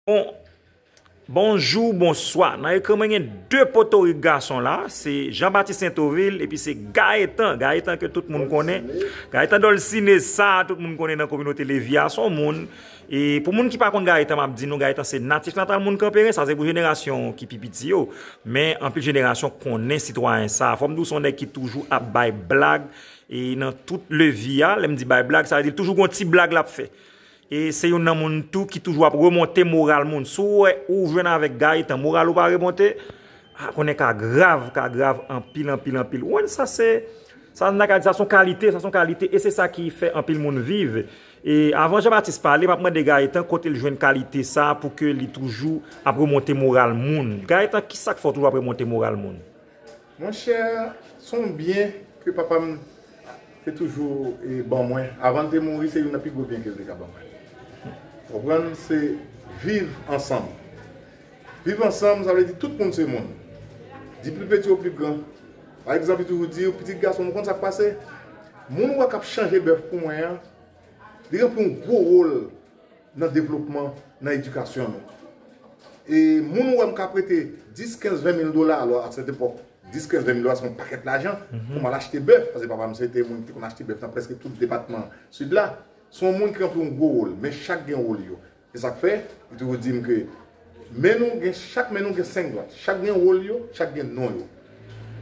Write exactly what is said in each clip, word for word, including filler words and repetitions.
Bon, bonjou, bonswa. Nan ekran mwen gen de potorik gason la, se Jean Baptiste Saintovil epi se Gaëtan, Gaëtan ke tout moun konnen. Gaëtan Dolcine sa, tout moun konnen nan kominote Levi a, se yon moun. E pou moun ki pa konn Gaëtan, m ap di nou, Gaëtan se natif natal moun Kanperen, sa se pou jenerasyon ki pi piti yo. Men anpil jenerasyon konnen sitwayen sa. Fò m di w se yon nèg ki toujou ap bay blag e nan tout Levi a, lè m di bay blag, sa vle di l toujou gon ti blag l ap fè. E se youn nan moun tou ki toujou ap remonte moral moun. Si w wè ou jwenn avèk Gaëtan, moral ou pa remonte, a konnen ka grav, ka grav anpil, anpil, anpil. Ou konn sa se, sa n ka di sa se yon kalite, sa se yon kalite, e se sa ki fè anpil moun viv. E avan Jean Baptiste pale, m ap mande Gaëtan kote l jwenn kalite sa pou ke li toujou ap remonte moral moun. Gaëtan, ki sa k fè w toujou ap remonte moral moun? Monchè, se yon byen ke papa m te toujou e, ban mwen. Avan l te mouri, se youn nan pi gwo byen ke l te ka ban mwen. Konprann? Se viv ansanm. Viv ansanm, sa vle di tout moun se moun. Di pli peti o pli gran. Pa egzanp, li toujou di w, pitit gason m, ou konn sa k pase? Moun ou wè k ap chanje bèf pou mwen an, li ranpli yon gwo wòl nan devlopman, nan edikasyon nou. E moun ou wè m ka prete dis, kenz, ven mil dola, alò, a sèt epòk, dis, kenz, ven mil dola se yon pakèt lajan pou m al achte bèf, paske papa m se te moun ki te konn achte bèf nan prèske tout depatman Sid la. Se yon moun ki ranpli yon gwo wòl, men chak gen wòl yo. Se sa k fè, li toujou di m ke men nou gen, chak men nou gen senk dwat, chak gen wòl yo, chak gen non yo.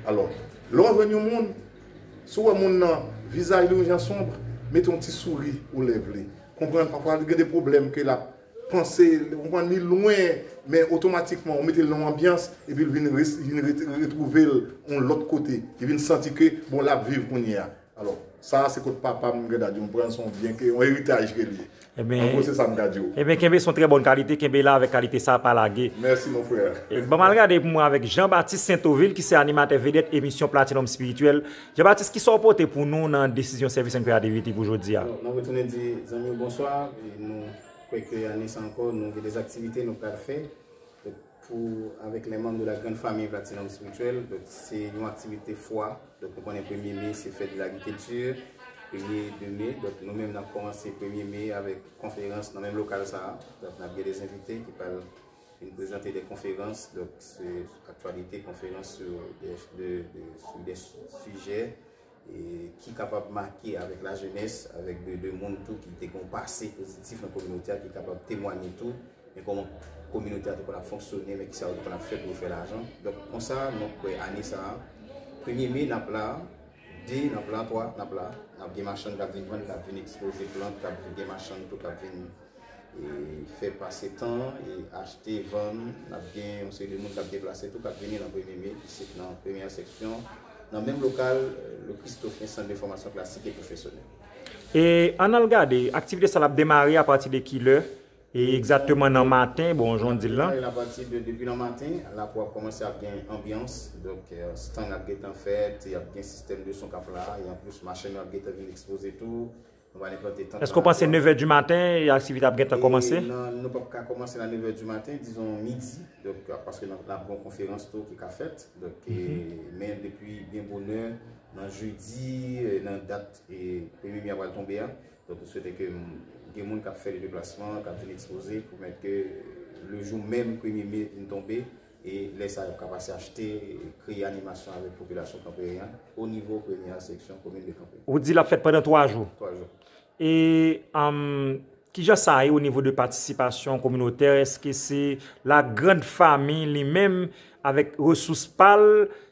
Alò, lè w jwenn yon moun, si w wè moun nan vizaj li yon jan sonb, mete yon ti souri ou lèv li. Konprann, pafwa li gen de pwoblèm ke l ap panse, konprann, li lwen, men otomatikman ou mete l nan yon anbyans epi l vin, vin retwouve l yon lòt kote. Li vin santi ke, bon, l ap viv kounye a. Alò, sa a se kot papa m, Grandad, yon pran se yon byen ke, yon eritaj ke li ye. An gwo, se sa m ka di w. Ebyen, kenbe se yon trè bòn kalite, kenbe la avèk kalite sa a, pa lage. Mèsi, mon frè. Ban m al gade pou mwen avèk Jean Baptiste Saintovil, ki se animatè vedèt emisyon Platinum Spirituel. Jean Baptiste, kisa w pote pou nou nan desizyon Service and Creativity pou jodi a? N ap retounen di zanmi yo bonswa. Nou kwè ke ane sa ankò, nou gen de aktivite nou pral fè. Pou, avec les membres de la grande famille Platinum Spirituel, donk se yon aktivite fwa. Donk nou konnen premye me se fèt de lagrikilti, premye de me. Donk nou menm n ap kòmanse premye me avèk konferans nan menm lokal sa a. Donk n ap gen de envite ki pral vin prezante de konferans, donk se aktyalite, konferans sou de, de, de, sou de sijè e ki kapab make avèk lajenès, avèk de, de moun tou ki te gen yon pase pozitif nan kominote a, ki kapab temwanye tou, men kòman kominote a te konn ap fonksyone, men kisa yo te konn ap fè pou yo fè lajan. Donk konsa, nou kwè ane sa a, premye me n ap la, de n ap la, twa n ap la, n ap gen machann k ap vin vann, k ap vin ekspoze plant, k ap gen machann tou k ap vin e fè pase tan, e achte, vann, n ap gen yon seri de moun k ap deplase tou, k ap vini nan premye me, isit nan premyè seksyon, nan menm lokal, Le Christophe, Centre de Formation Classique et Professionnelle. E ann al gade, aktivite sa l ap demare apati de kilè? E egzakteman nan maten, bon, jan w di l lan. Apati de, depi nan maten, la pou ap kòmanse ap gen anbyans, donk stand ap gentan fèt, y ap gen sistèm de son k ap la, e anplis machann yo ap gentan vin ekspoze tou. Nou pral enplante tant. Èske w panse nevè di maten aktivite ap gentan kòmanse? Non, nou p ap ka kòmanse nan nevè di maten, dizon midi, donk paske n ap gen yon konferans tou ki ka fèt. Donk men depi byen bonè nan jedi, nan dat premye me a pral tonbe a, donk nou swete ke gen moun k ap fè de deplasman, k ap vin ekspoze pou pèmèt ke le jou menm premye me vin tonbe, e lè sa yo ka pase achte, kreye animasyon avèk popilasyon kanpeyen an o nivo premyè seksyon komin de Kanpe. Ou di l ap fèt pandan twa jou? Twa jou. E um, kijan sa ye o nivo de patisipasyon kominotè? Èske se la grande famille li menm avèk resous pa l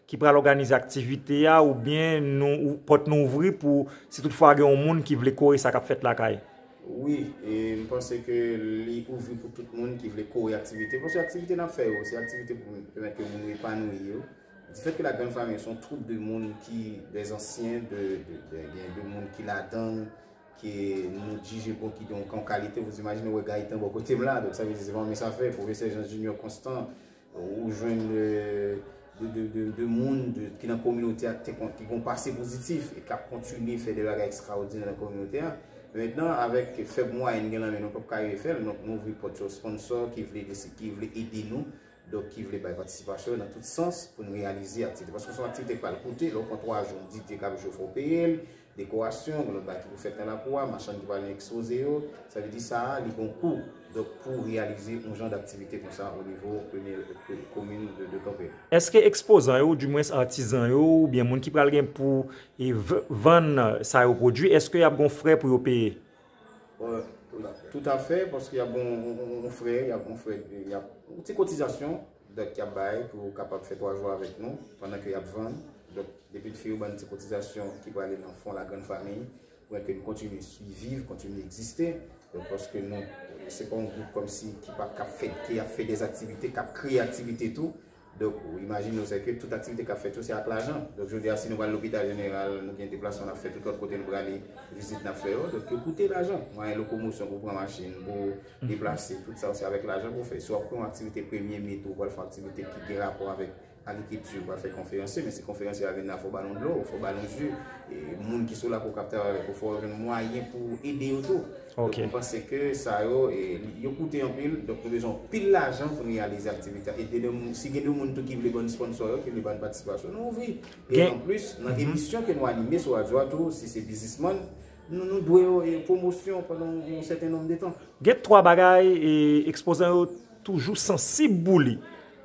ki pral òganize aktivite a oubyen nou pòt nou ouvri pou si toutfwa gen yon moun ki vle kore sa k ap fèt lakay? Wi, e m panse ke li ouvri pou tout moun ki vle kore aktivite. Paske aktivite n ap fè yo, se aktivite pou pèmèt ke moun yo epanouyi yo. Difèt ke la grande famille se yon twoup de moun ki, de zansyen, de, de, de, de, de moun ki ladan l, ke nou jije bon ki gen yon kalite, vous imaginez, ou wè Gaëtan bò kote m la, donk sa vle di se pa yon minm sa fè, pwofesè Jean Junior Constant, ou jwenn de, de, de, de, de moun de, ki nan kominote a, ki gen yon pase pozitif e k ap kontinye fè de bagay ekstraòdinè nan kominote a. Men mentnan, avèk fèb mwayen n gen nan men nou, nou p ap ka rive fè l, donk nou ouvri pòt yo sponsò ki vle, ki vle ede nou, donk ki vle bay patisipasyon yo nan tout sans pou n reyalize aktivite. Paske se yon aktivite k pral koute, lè w pran twa jou, yon D J k ap jwe, fò w peye l, dekorasyon, gen lòt bagay ki pou fèt nan lakou a, machann ki pral ekspoze yo. Sa vle di sa a, li gen yon kou. Donk, pou reyalize yon jan daktivite konsa o nivo premye, pre-, komin de, de Kanperen. Èske ekspozan yo, oudimwens atizan yo, oubyen moun ki pral gen pou e, v-, vann sa yo pwodui, èske y ap gen yon frè pou yo peye? Euh, tout à fait, paske y ap gen yon, yon, yon frè, y ap gen yon frè, y ap, yon ti kotizasyon, donk, y ap bay pou yo kapab fè twa jou avèk nou, pandan ke y ap vann. Donk, depi l fini, yo ban n ti kotizasyon ki prale nan fon lagrann fanmi, pou ke nou kontinye swiviv, kontinye egziste. Donk, paske nou, se pa yon gwoup kòmsi ki pa, k ap fè, ki ap fè dèzaktivite, k ap kreye aktivite tou. Donk, ou imajine w, se ke tout aktivite k ap fèt yo, se ak lajan. Donk, jodi a, si nou pral lopital jeneral, nou gen deplasman n ap fè tout lòt kote nou prale, vizit n ap fè yo. Donk, yo koute lajan. Mwayen lokomosyon pou pran machin, pou deplase, tout sa, se avèk lajan pou fè. Si w ap fè yon aktivite premye me tou, ou pral fè yon aktivite ki gen rapò avèk agrikilti, ou pral fè konferans, men si konferans la vin la, fò w ba l yon dlo, fò w ba l yon ji. E moun ki sou lakou k ap travay avèk ou, fò w jwenn mwayen pou ede yo tou. Donk, ok, m panse ke sa yo, e, yo koute anpil, donk nou bezwen anpil lajan pou nou reyalize aktivite a. E de, de, si gen de moun tou ki vle ban n sponsò yo, ki vle ban n patisipasyon, nou ouvri. E gen anplis, nan, mhm, emisyon ke nou anime sou radyo a tou, si se biznismann, nou, nou dwe yo, e, pwomosyon pandan yon sèten nonb de tan. Gen twa bagay, e, ekspozan yo toujou sansib pou li.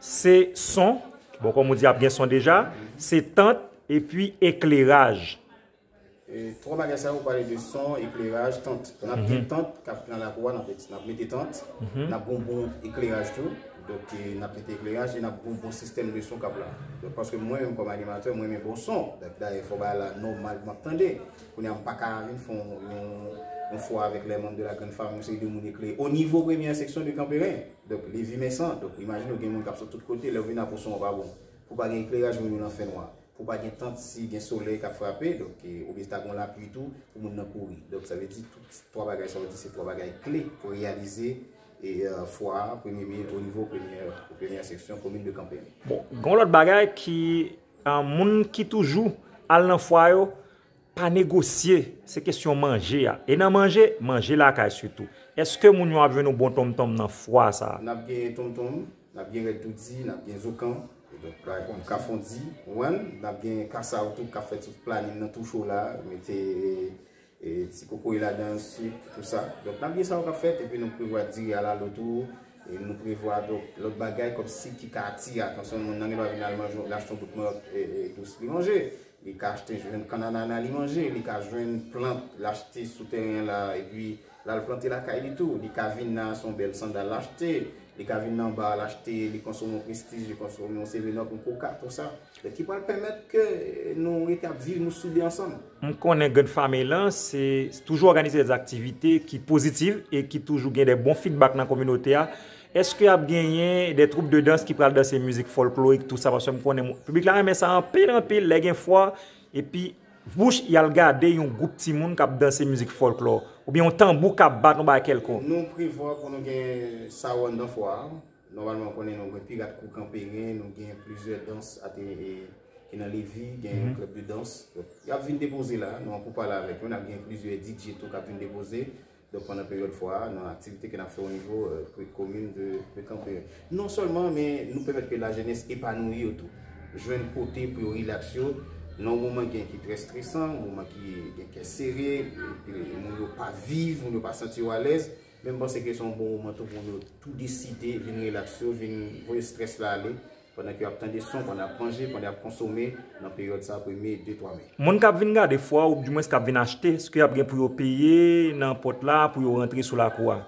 Se son, bon, kòm ou di, ap gen son deja, se tant, epi ekleraj. E, twa bagay sa yo, ou pale de son, ekleraj, tant. N ap gen, mhm, tant k ap nan lakou a, n ap, n ap mete tant, mhm, n ap gen yon bon ekleraj tou. Donk, e, n ap mete ekleraj e n ap gen yon bon sistèm de son k ap la. Donk, paske mwen menm kòm animatè, mwen renmen bon son. Donk, dayè, fò bagay la nòmal pou m ap tande. Kounye a, m pa ka vin fè yon, yon, yon fwa avèk lè manm de la grande famille, yon seri de moun eklere. O nivo premyè seksyon de Kanperen, donk, Levi Mèsan. Donk, imajine w gen moun k ap sot tout kote, lè w vin la pou son an pa bon. Pou pa gen ekleraj, moun yo nan fènwa. Pou pa gen tant si gen solèy k ap frape, donk, e, oubyen si ta gen yon lapli tou, pou moun nan kouri. Donk, sa vle di, tout twa bagay sa yo di, se twa bagay kle pou reyalize, e, e, fwa a, premye me, o nivo premyè, premyè seksyon, komin de Kanperen. Bon, gen yon lòt bagay ki, a, moun ki toujou al nan fwa yo, pa negosye, se kesyon manje a. E nan manje, manje lakay sitou. Èske moun yo ap jwenn yon bon tonmtonm nan fwa sa a? N ap gen tonmtonm, n ap gen rèd toudi, n ap gen zokan, e donk, ka, ka fondi, ou konprann? N ap gen kasaw tou k ap fèt sou planin nan tou cho la, mete, e, ti kokoye ladan, sik, tou sa. Donk, n ap gen sa yo k ap fèt, epi nou prevwa diri alalo tou, e nou prevwa, donk, lòt bagay kòmsi ki ka atire atansyon moun nan, gen dwa vin al manje, l achte yon bout manyòk, e, e, dous li manje. Li ka achte, jwenn kann anana li manje, li ka jwenn plant, l achte sou teren la, epi l al plante lakay li tou. Li ka vin nan se yon bèl sandal l achte, li ka vin nan ba l achte, li konsome yon Prestige, li konsome yon Seven Up, yon Coca, tou sa. Donk, ki pral pèmèt ke nou rete ap viv, nou soude ansanm. M konnen Grand Family lan, se toujou òganize dè aktivite ki pozitiv e ki toujou gen dè bon feedback nan kominote a. Èske ap genyen dè twoup de dans ki pral danse mizik fòlklorik, tou sa, paske m konnen moun, piblik la renmen sa anpil, anpil, lè gen fwa, epi bouch y al gade yon gwoup timoun k ap danse mizik fòlklò, oubyen yon tanbou k ap bat, yon bagay kèlkonk? Nou prevwa pou nou gen sa yo anndan fwa a. Nòmalman, ou konnen nou gen Pirat Kou Kanperen, nou gen plizyè dans ate, e, ki nan Levi, gen yon, mhm, klèb de dans. Donk, y ap vin depoze la, nou an pou pale avèk yo, n ap gen plizyè D J tou k ap vin depoze. Donk, pandan peryòd fwa a, nan aktivite ke n ap fè o nivo, e, komin de, de Kanperen. Non sèlman, men nou pèmèt ke lajenès epanouyi yo tou. Jwenn kote pou yo rilaks yo, nan yon moman gen ki trè stresan, yon moman ki gen kè sere, epi moun yo pa viv, moun yo pa santi yo alèz. Men m panse ke se yon bon moman tou pou moun yo tou deside vin rilaks yo, vin voye strès la ale, pandan ke y ap tande son, pandan y ap manje, pandan y ap konsome, nan peryòd sa, premye, de, twa me. Moun k ap vin gade fwa, oudimwens k ap vin achte, èske y ap gen pou yo peye nan pòt la, pou yo rantre sou lakou a?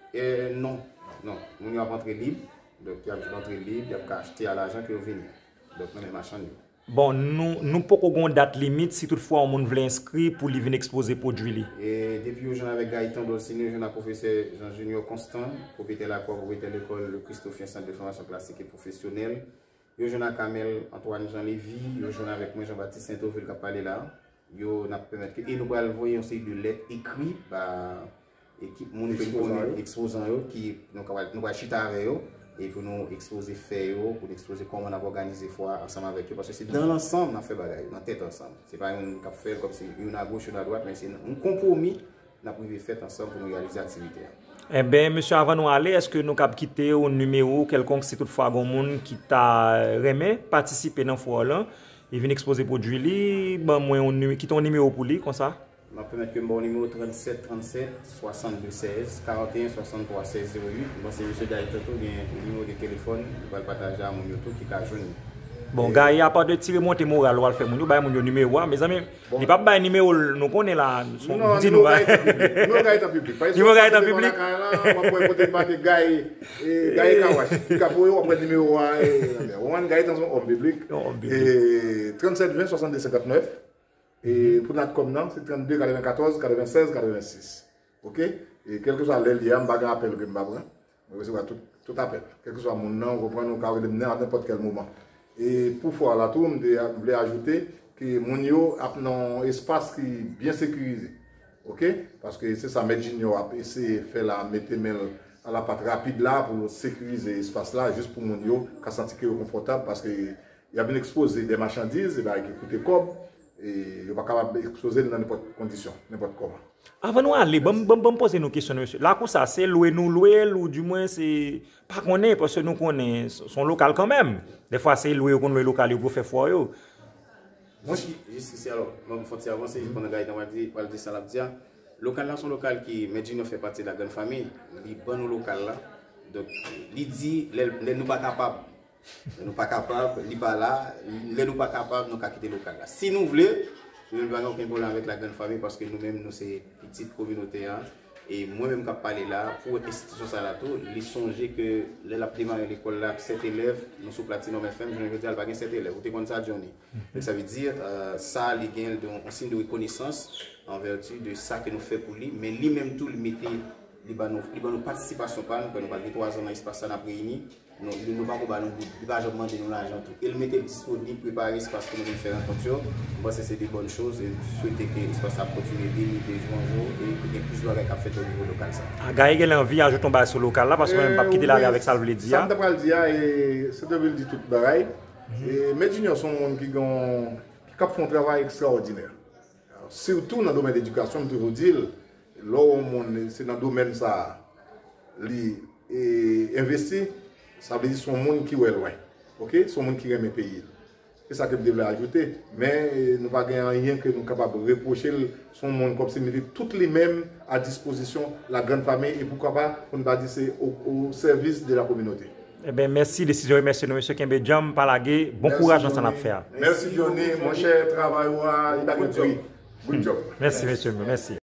E, non, non. Moun yo ap antre lib, donk y ap antre lib, y ap ka achte a lajan ke yo vini. Donk, nan men machann yo. Bon, nou, nou poko gon dat limit si toutfwa yon moun vle enskri pou li vin ekspoze pwodui li. E depi yo jwenn avèk Gaëtan Dolcine, yo jwenn ak pwofesè Jean Junior Constant, pwopyetè lakou a, pwopyetè lekòl Le Christophien Centre de Formation Classique et Professionnelle, yo jwenn ak Amel Antoine Jean Lévy, yo jwenn avèk mwen Jean Baptiste Saint Ovule k ap pale la. Yo, n ap pèmèt ke, e nou pral voye yon seri de lèt ekri ba ekip moun ke nou konnen, ekspozan yo, ki nou ka, nou pral chita avè yo, e pou nou ekspoze fè yo, pou nou ekspoze kòman n ap òganize fwa a ansanm avèk yo, paske se dans l'ensemble n ap fè bagay yo, nan tèt ansanm. Se pa youn k ap fè l kòmsi youn agoch, youn adwat, men se yon konpwomi n ap rive fèt ansanm pou nou reyalize aktivite a. Enben, mesye, avan nou ale, èske nou kab kite yon nimewo kèlkonk si toutfwa gon moun ki ta renmen patisipe nan fwa w lan? Li vin ekspoze pwodui li, ban mwen yon nime-, kite yon nimewo pou li, konsa. M ap pèmèt ke m ba w nimewo tranntsèt tranntsèt swasannde sèz karanteyen swasanntwa sèz zewo uit. Bon, se mesye Gaëtan tou, gen nimewo de telefòn, li pral pataje a moun yo tou ki ka jwenn li. Bon, Gaye, apa de ti remonte moral w al fè moun yo, bay moun yo nimewo a. Mezanmi, li p ap bay nimewo l, nou konnen la, son, di nou bay. Nimewo Gaëtan piblik. Nimewo Gaëtan piblik. Lakay la, w ap wè kote m mate Gaye, e, Gaye Kawash. Ki ka voye, w ap wè nimewo a, e, w ap wè Gaëtan se yon òm piblik. Yon òm piblik. E, tranntsèt ven swasannde senkantnèf. E pou Natcom nan, se trannde katrevenkatòz katrevennsèz katrevensis. Oke? E kèlkeswa lè l ye a, m pa gen apèl ke m pa pran. Mwen resevwa tout, tout apèl. Kèlkeswa moun nan, ou konprann, ou ka rele m nan a nenpòt kèl moman. E pou fwa la tou, m te vle ajoute ke moun yo ap nan yon espas ki byen sekirize. Oke? Paske se sa Mèt Junior ap eseye fè la, mete men l a la pat rapid la pou sekirize espas la, jis pou moun yo ka santi ke yo konfòtab, paske y ap vin ekspoze de machandiz, e bagay ki koute kòb, e yo pa kapab ekspoze l nan nenpòt kondisyon, nenpòt kòman. Avan nou ale, ban m, ban m, ban m poze nou kesyon, mesye. Lakou sa, se lwe nou lwe l, oudimwen se, pa konnen, paske nou konnen s-, s on lokal kanmenm. Dèfwa se lwe yo konn lwe lokal yo pou fè fwa yo. Jis, jis isi alò, mwen fon ti avanse, pandan Gaëtan pral di, pral di sa l ap di a. Lokal la se yon lokal ki, Mèt Junior fè pati de la grann fanmi, li ban nou lokal la. Donk, li di, lè, lè nou pa kapab, lè nou pa kapab, li pa la, lè nou pa kapab, nou ka kite lokal la. Si nou vle, nou menm pa gen okenn pwoblèm avèk la grann fanmi, paske nou menm, nou se pitit kominote a. E mwen menm k ap pale la, pou enstitisyon sa la tou, li sonje ke lè l ap demare lekòl la ak sèt elèv, nou sou Platinum F M, jounen jodi a, l pa gen sèt elèv. Ou te konn sa, Johnny? Donk, sa vle di, euh, sa, li gen yon, yon siy de rekonesans an vèti de sa ke nou fè pou li. Men li menm tou, li mete, li ban nou, li ban nou patisipasyon pa nou, ke nou pral gen twa zan nan espas sa n ap reyini. Nou, li, nou pako ba nou goud, li pa janm mande nou lajan tou. E l mete l disponib, prepare espas pou nou vin fè rankont yo. M panse se de bòn choz e m swete ke espas sa ap kontinye beni de jou an jou e pou gen plis bagay k ap fèt o nivo lokal sa. A, Gaye gen anvi ajoute yon bagay sou lokal la, paske mwen menm m p ap kite l ale avèk sa l vle di a. Sa m ta pral di a, e Centerville di tout bagay. E Mèt Junior se yon moun ki gen, ki ap fè yon travay ekstraòdinè. Sitou nan domèn edikasyon, m toujou di l, lè w wè yon moun, se nan domèn sa a, li, e, envesti, sa vle di se yon moun ki wè lwen. Oke? Se yon moun ki renmen peyi l. Se sa ke m te vle ajoute. Men, e, nou pa gen anyen ke nou kapab repwoche l. Se yon moun kòmsi mete tout li menm a dispozisyon la grann fanmi e poukwa pa, pou n pa di se o, o sèvis de la kominote. Eben, mèsi, desizyon yo, mèsi nou, mesye, kenbe djanm, pa lage, bon kouraj nan sa n ap fè a. Mèsi Johnny, monchè, travay ou a, li pa gen pri. Good job. Mèsi, mesye, mèsi.